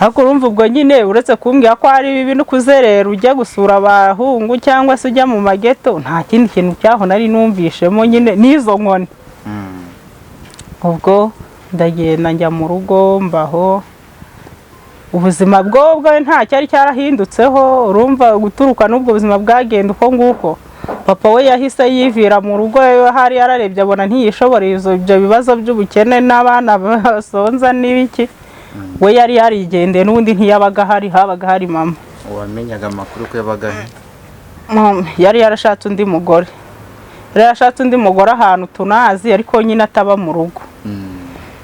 Ariko urumva ubwo nyine uretse kumbwira ko ari bibi no kuzerera ujya gusura abahungu cyangwa se ujya mu mageto, nta kindi kintu cyaho nari numvishemo nyine n'izo nkoni. Ubwo ndagenda njya mu rugo, mbaho ubuzima bwo nta cyari cyarahindutseho. Urumva guturuka n'ubwo buzima bwagenda uko nguko, papa we yahise yivira mu rugo. Hari yararebye abona ntiyishoboreye ibyo bibazo by'ubukene n'abana basonza n'ibiki. We yari yarigendeye n'ubundi ntiyabaga ahari, habaga hari mama. Wamenyaga amakuru ko yabaga he? Yari yarashatse undi mugore, yari yarashatse undi mugore ahantu tunazi, ariko nyine ataba mu rugo.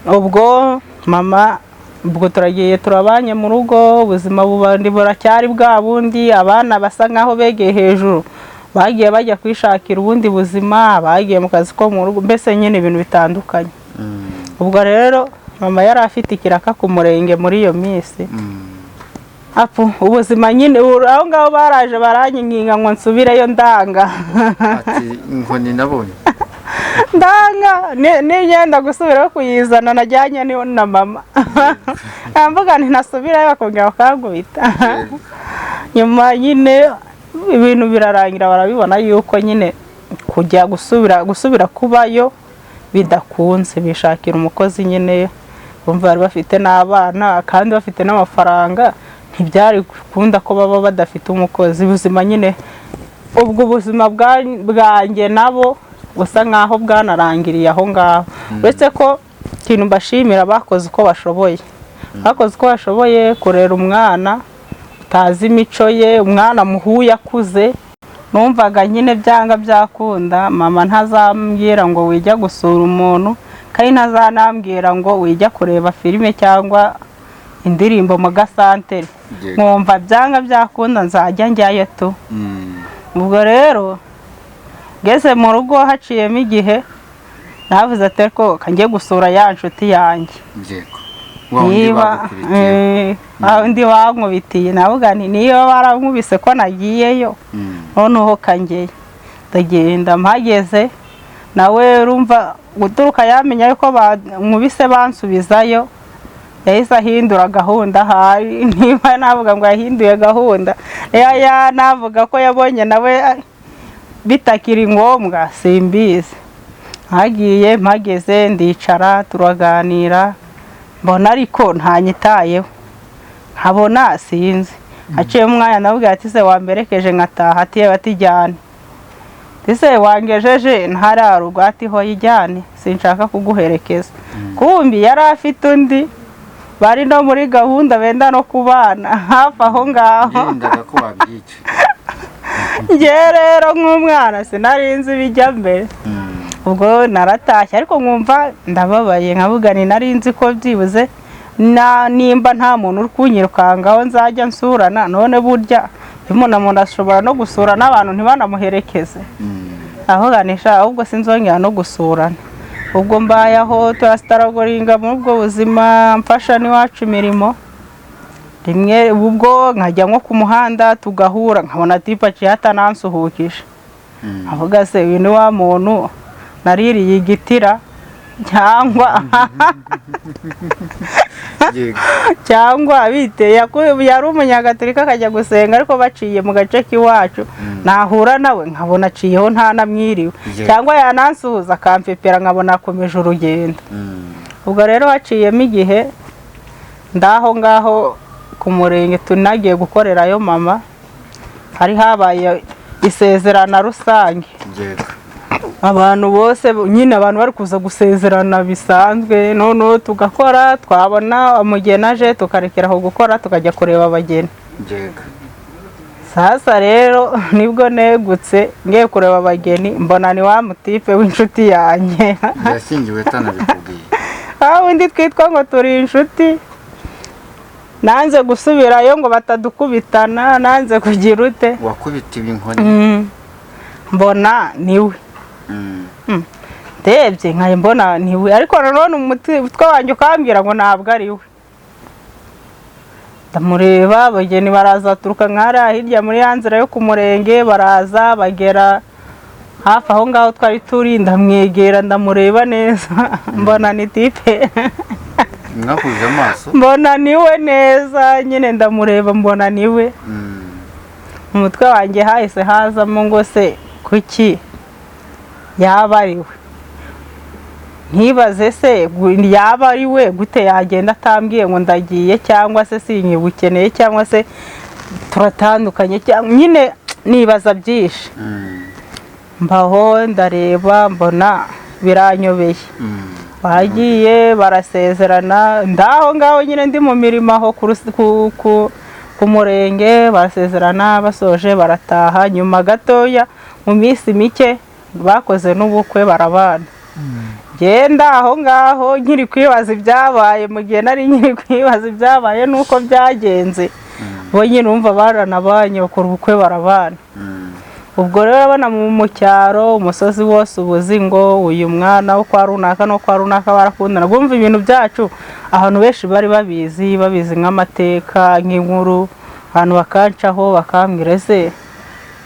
Ubwo mama, ubwo turagiye turabanye mu rugo, ubuzima bundi buracyari bwa bundi. Abana basa nkaho begeye hejuru, bagiye bajya kwishakira ubundi buzima, bagiye mu kazi ko mu rugo, mbese nyine ibintu bitandukanye. Ubwo rero mama yari afite ikiraka ku murenge muri iyo minsi. Apu ubuzima nyine aho ngaho baraje baranyinginga ngo nsubireyo, ndanga. Ati inkoni nabonye. Ndanga n'imyenda gusubirayo kuyizana najyanye na mama, mvuga nti ntasubirayo bakongera bakankubita. Nyuma nyine ibintu birarangira, barabibona yuko nyine kujya gusubira kubayo bidakunze, bishakira umukozi nyine. Bumva bari bafite n'abana kandi bafite n'amafaranga, ntibyari gukunda ko baba badafite umukozi. Ubuzima nyine, ubwo ubuzima bwanjye nabo busa nkaho bwanarangiriye aho ngaho, uretse ko ikintu mbashimira, bakoze uko bashoboye, bakoze uko bashoboye kurera umwana utazi imico ye, umwana muhuye akuze. Numvaga nyine byanga byakunda mama ntazambwira ngo wijya gusura umuntu, kandi ntazanambwira ngo wijya kureba filime cyangwa indirimbo mu gasantere. Nkumva byanga byakunda nzajya njyayo tu. Ubwo rero ngeze mu rugo haciyemo igihe, navuze ati ko njye gusura ya nshuti yanjye. Wa wundi Niba bagukubitiye. Wa wundi bankubitiye, navuga nti niyo barankubise ko nagiyeyo, noneho kangeyo. Ndagenda, mpageze nawe urumva guturuka yamenya yuko bankubise bansubizayo, yahise ahindura gahunda. Ahari niba navuga ngo yahinduye gahunda, niba navuga ko yabonye nawe bitakiri ngombwa, simbizi. Hagiye mpageze ndicara turaganira, mbona ariko ntanyitayeho, nkabona sinzi. Haciyemo umwanya navuga ati se wamberekeje nkataha? Ati yewe, ati jyane. Ese wangejeje ntararugwa? Ati ho yijyane, sinshaka kuguherekeza. Kumbi yari afite undi bari no muri gahunda, benda no kubana hafi aho ngaho. Yirindaga ko wabyica. Njye rero nk'umwana sinari nzi ibijya mbere. Ubwo naratashye, ariko nkumva ndababaye, nkavuga ni nari nzi ko byibuze nimba nta muntu uri kunyirukangaho nzajya nsurana, none burya umuntu ashobora no gusura n'abantu ntibanamuherekeze. Aho nisha ahubwo sinzongera no gusurana. Ubwo mbaye aho turasitaragoringa muri ubwo buzima, mfasha n'iwacu imirimo rimwe, ubwo nkajya nko ku muhanda tugahura, nkabona tipe aciye atanansuhukije, avuga se uyu ni wa muntu naririye igitira cyangwa cyangwa bite? Yari umunyagatolika akajya gusenga, ariko baciye mu gace k'iwacu nahura nawe nkabona aciyeho ntanamwiriwe, cyangwa yanansuhuza akampepera nkabona akomeje urugendo. Ubwo rero haciyemo igihe, ndaho ngaho ku murenge tunagiye gukorerayo mama, hari habaye isezerana rusange. Abantu bose nyine, abantu bari kuza gusezerana bisanzwe, noneho tugakora, twabona umugeni aje tukarekera aho gukora tukajya kureba abageni. Sasa rero nibwo negutse ngiye kureba abageni, mbona ni wa mutipe w'inshuti yanjye. Yashyingiwe atanabikubwiye. Aho undi twitwa ngo turi inshuti. Nanze gusubirayo ngo batadukubitana, nanze kugira ute. Wakubitiwe inkoni. Mbona niwe. Ndebye nkajya mbona niwe, ariko nanone umutwe wanjye ukambwira ngo ntabwo ari we. Ndamureba, abageni baraza baturuka nk'hariya hirya muri ya nzira yo ku murenge, baraza bagera hafi aho ngaho twari turi, ndamwegera ndamureba neza, mbona ni tipe. Mwahuje amaso. Mbona niwe neza nyine, ndamureba mbona niwe. Mu mutwe wanjye hahise hazamo ngo se kuki yaba ari we? Ntibaze se yaba ari we gute yagenda atambwiye ngo ndagiye, cyangwa se sinkibukeneye, cyangwa se turatandukanye, cyangwa nyine nibaza byinshi. Mbaho ndareba mbona biranyobeye. Bagiye barasezerana, ndaho ngaho nyine ndi mu mirimo aho ku murenge, barasezerana, basoje barataha. Nyuma gatoya mu minsi mike bakoze n'ubukwe, barabana. Genda aho ngaho nkiri kwibaza ibyabaye, mu gihe nari nkiri kwibaza ibyabaye nuko byagenze, bo nyine umva baranabanye, bakora ubukwe, barabana. Ubwo rero urabona mu cyaro umusozi wose ubuzi ngo uyu mwana wo kwa runaka no kwa runaka barakundana. Bumva ibintu byacu ahantu benshi bari babizi, babizi nk'amateka, nk'inkuru. Abantu bakancaho bakambwira: "Ese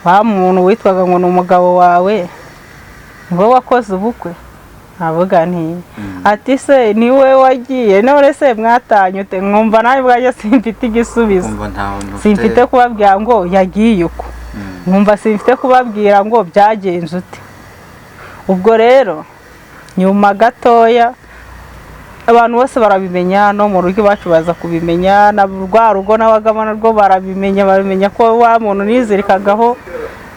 wa muntu witwaga ngo ni umugabo wawe niwe wakoze ubukwe?" Nkavuga nti, ati: "Se niwe wagiye? None se mwatanye ute?" Nkumva nawe ubwanjye simfite igisubizo. Kumva nta muntu ufite. Simfite kubabwira ngo yagiye uko, nkumva simfite kubabwira ngo byagenze ute. Ubwo rero nyuma gatoya abantu bose barabimenya, no mu rugo iwacu baza kubimenya, na rwa rugo nabagamo narwo barabimenya, babimenya ko wa muntu nizirikagaho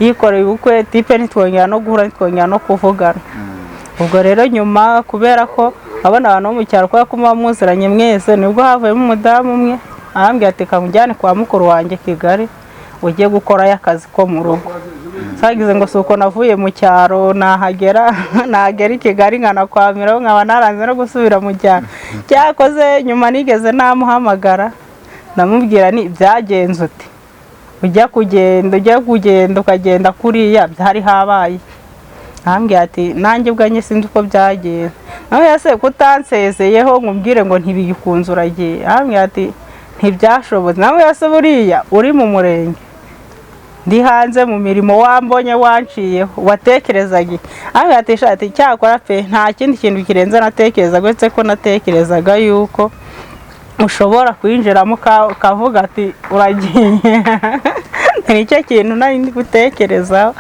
yikoreye ubukwe. Type ntitwongera no guhura, ntitwongera no kuvugana. Ubwo rero nyuma, kubera ko abona abantu bo mu cyaro, kubera ko muba muziranye mwese, nibwo havuyemo umudamu umwe arambwira ati: "Kamujyane kwa mukuru wanjye Kigali, ujye gukorayo akazi ko mu rugo." Sagize ngo si uko navuye mu cyaro, nahagera, nagera i Kigali nkanakwamiraho, nkaba naranze no gusubira mu cyaro. Cyakoze nyuma nigeze namuhamagara, ndamubwira ni: "Byagenze ute ujya kugenda, ujya kugenda ukagenda kuriya, byari habaye?" Arambwira ati: "Nanjye ubwanjye sinzi uko byagenze." Nawe yase kutansezeyeho ngo umbwire ngo ntibigikunze uragiye? Arambwira ati: "Ntibyashobotse." Nawe yase buriya uri mu murenge, ndi hanze mu mirimo, wambonye wanciyeho, watekerezaga iki? Arambwira ati: "Shati cyakora pe, nta kindi kintu kirenze natekerezaga, uretse ko natekerezaga yuko ushobora kwinjiramo ukavuga ati uragiye, nicyo kintu nari ndi gutekerezaho."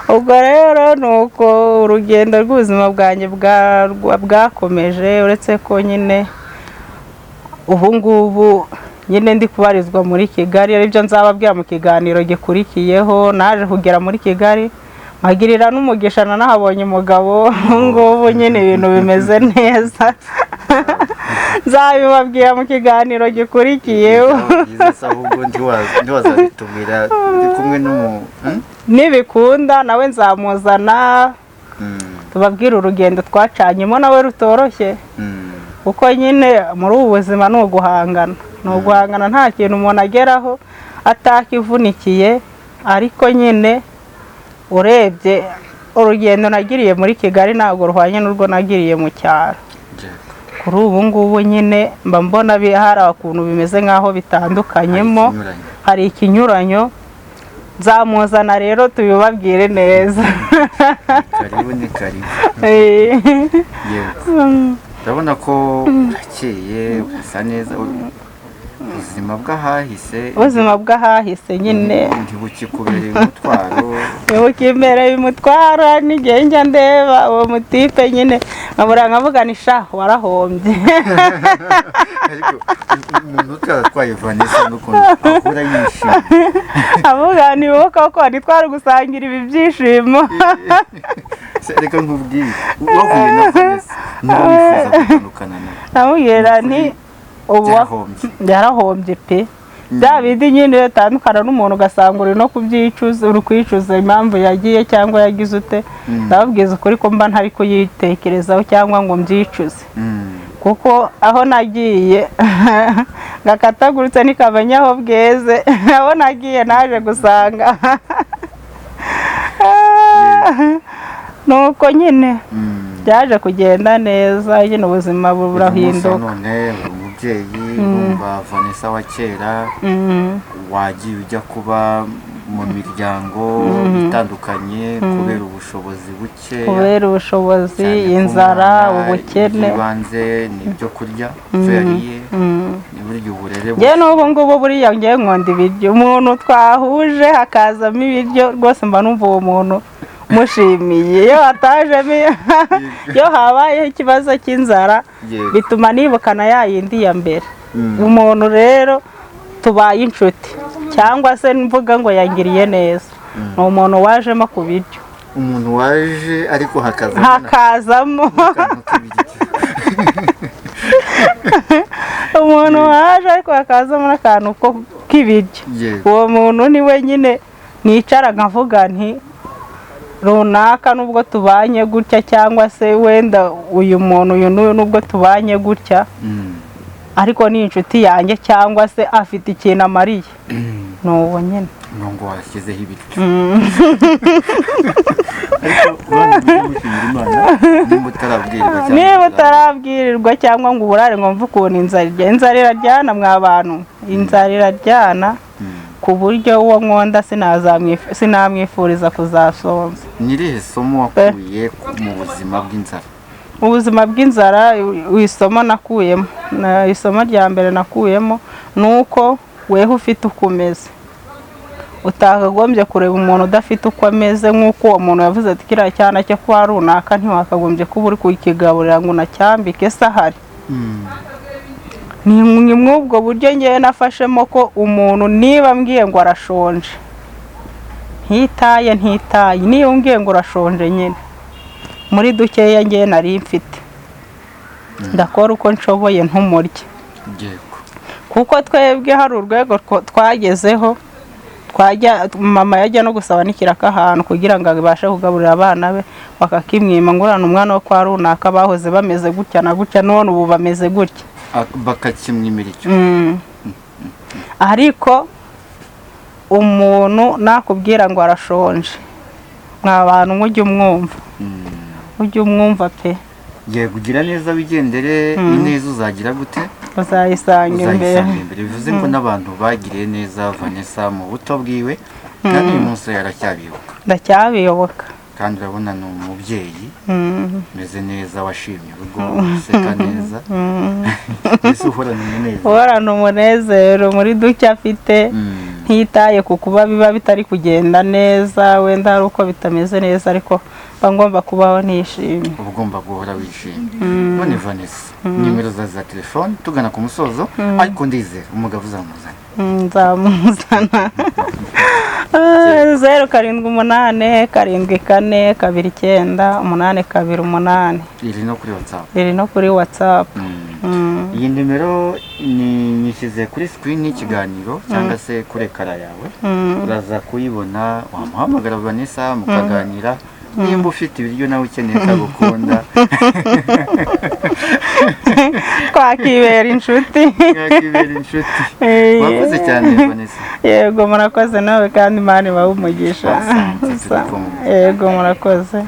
Ubwo rero ni uko urugendo rw'ubuzima bwanjye bwakomeje, uretse ko nyine ubu ngubu nyine ndi kubarizwa muri Kigali, aribyo nzababwira mu kiganiro gikurikiyeho. Naje kugera muri Kigali, mpagirira n'umugisha, nanahabonye umugabo. Ubu ngubu nyine ibintu bimeze neza, nzabibabwira mu kiganiro gikurikiyeho. Byaba byiza se ahubwo ntiwazabitubwira ndi kumwe n'umu Nibikunda nawe nzamuzana, tubabwire urugendo twacanyemo nawe rutoroshye, kuko nyine muri ubu buzima ni uguhangana, ni uguhangana. Nta kintu umuntu ageraho atakivunikiye. Ariko nyine urebye urugendo nagiriye muri Kigali ntabwo ruhwanye n'urwo nagiriye mu cyaro. Kuri ubu ngubu nyine mba mbona hari ukuntu bimeze nk'aho bitandukanyemo. Hari ikinyuranyo. Hari ikinyuranyo. Nzamuzana rero tubibabwire neza. Karibu, ni karibu. Yego, ndabona ko urakeye, urasa neza. Ubuzima bw'ahahise Ubuzima bw'ahahise nyine ntibukikubereye umutwaro. Ntibukimbereye umutwaro. N'igihe njya ndeba uwo mutipe nyine nkabura nkavuga ni: "Sha, warahombye." Ariko umuntu utaratwaye Vanessa n'ukuntu ahora yishimye. Avuga ni wowe koko ntitwari gusangira ibi byishimo. Se, reka nkubwire, wahuye na Vanessa niba wifuza gutandukana nawe? Namubwira nti ubu Byarahombye. Byarahombye pe. Bya bindi nyine iyo utandukana n'umuntu ugasanga uri no kubyicuza, uri kwicuza impamvu yagiye cyangwa yagize ute. Ndababwiza ukuri ko mba ntari kuyitekerezaho cyangwa ngo mbyicuze, kuko aho nagiye ngakatagurutse ntikamenya aho bweze. Aho nagiye naje gusanga nuko nyine byaje kugenda neza nyine, ubuzima Uyu munsi wa burahinduka. none uri umubyeyi. Urumva Vanessa wa kera wagiye ujya kuba mu miryango itandukanye kubera ubushobozi buke, Kubera ubushobozi, cyane ko inzara, umwana ubukene. iby'ibanze ni ibyo kurya, icyo yariye, ni burya uburere. Njyewe n'ubu ngubu buriya ngewe nkunda ibiryo. Umuntu twahuje hakazamo ibiryo rwose mba numva uwo muntu mushimiye. Iyo hatajemo, iyo habayeho ikibazo cy'inzara, bituma nibukana ya yindi ya mbere. Umuntu rero tubaye inshuti cyangwa se mvuga ngo yangiriye neza ni umuntu wajemo ku biryo. Umuntu waje ariko hakazamo Hakazamo n'akantu k'ibiryo. Umuntu waje ariko hakazamo n'akantu k'ibiryo, uwo muntu ni we nyine nicara nkavuga nti runaka nubwo tubanye gutya, cyangwa se wenda uyu muntu uyu n'uyu nubwo tubanye gutya, ariko ni inshuti yanjye cyangwa se afite ikintu amariye, ni uwo nyine. Ngo washyizeho ibiryo. Ariko niba utarabwirirwa cyangwa ngo uburare ngo mve ukuntu inzara irya, inzara iraryana mwa bantu, inzara iraryana ku buryo uwo nkonda sinamwifuriza kuzasonza. Ni irihe somo wakuye mu buzima bw'inzara? Mu buzima bw'inzara isomo nakuyemo, isomo rya mbere nakuyemo ni uko weho ufite uko umeze utakagombye kureba umuntu udafite uko ameze, nk'uko uwo muntu yavuze ati kiriya cyana cyo kwa runaka ntiwakagombye kuba uri kukigaburira ngo unacyambike se ahari. Ni mw'ubwo buryo ngewe nafashemo ko umuntu niba mbwiye ngo arashonje ntitaye, niba umbwiye ngo urashonje nyine muri dukeya ngewe nari mfite ndakora uko nshoboye ntumurye, kuko twebwe hari urwego twagezeho twajya mama yajya no gusaba n'ikiraka ahantu kugira ngo abashe kugaburira abana be, bakakimwima ngo urana umwana wo kwa runaka bahoze bameze gutya na gutya none ubu bameze gutya, bakakimwimira icyo. Ariko umuntu nakubwira ngo arashonje mwa bantu mujye umwumva, ujye umwumva pe. Yego, ugira neza wigendere, ineza uzagira gute? Uzayisanga imbere. Bivuze ngo n'abantu bagiriye neza Vanessa mu buto bwiwe, kandi uyu munsi yaracyabibuka. Ndacyabiyoboka. Kandi urabona ni umubyeyi umeze neza, washimye urugo, useka neza, mbese uhorana umunezero. Uhorana umunezero muri duke afite, ntitaye ku kuba biba bitari kugenda neza, wenda hari uko bitameze neza, ariko mba ngomba kubaho nishimye. Uba ugomba guhora wishimye. None Vanessa, nimero za telefone tugana ku musozo, ariko ndizera umugabo uzamuzana. Nzamuzana. 0 7 8 7 4 2 9 8 2 8. Iri no kuri WhatsApp. Iri no kuri WhatsApp. Iyi nimero nyishyize kuri screen y'ikiganiro cyangwa se kuri ekara yawe, uraza kuyibona, wamuhamagara Vanessa mukaganira. Nimba ufite ibiryo nawe ukeneye kagukunda, twakibera inshuti. Twakibera inshuti. Murakoze cyane Vanessa. Yego murakoze nawe, kandi Imana ibahe umugisha. Yego murakoze.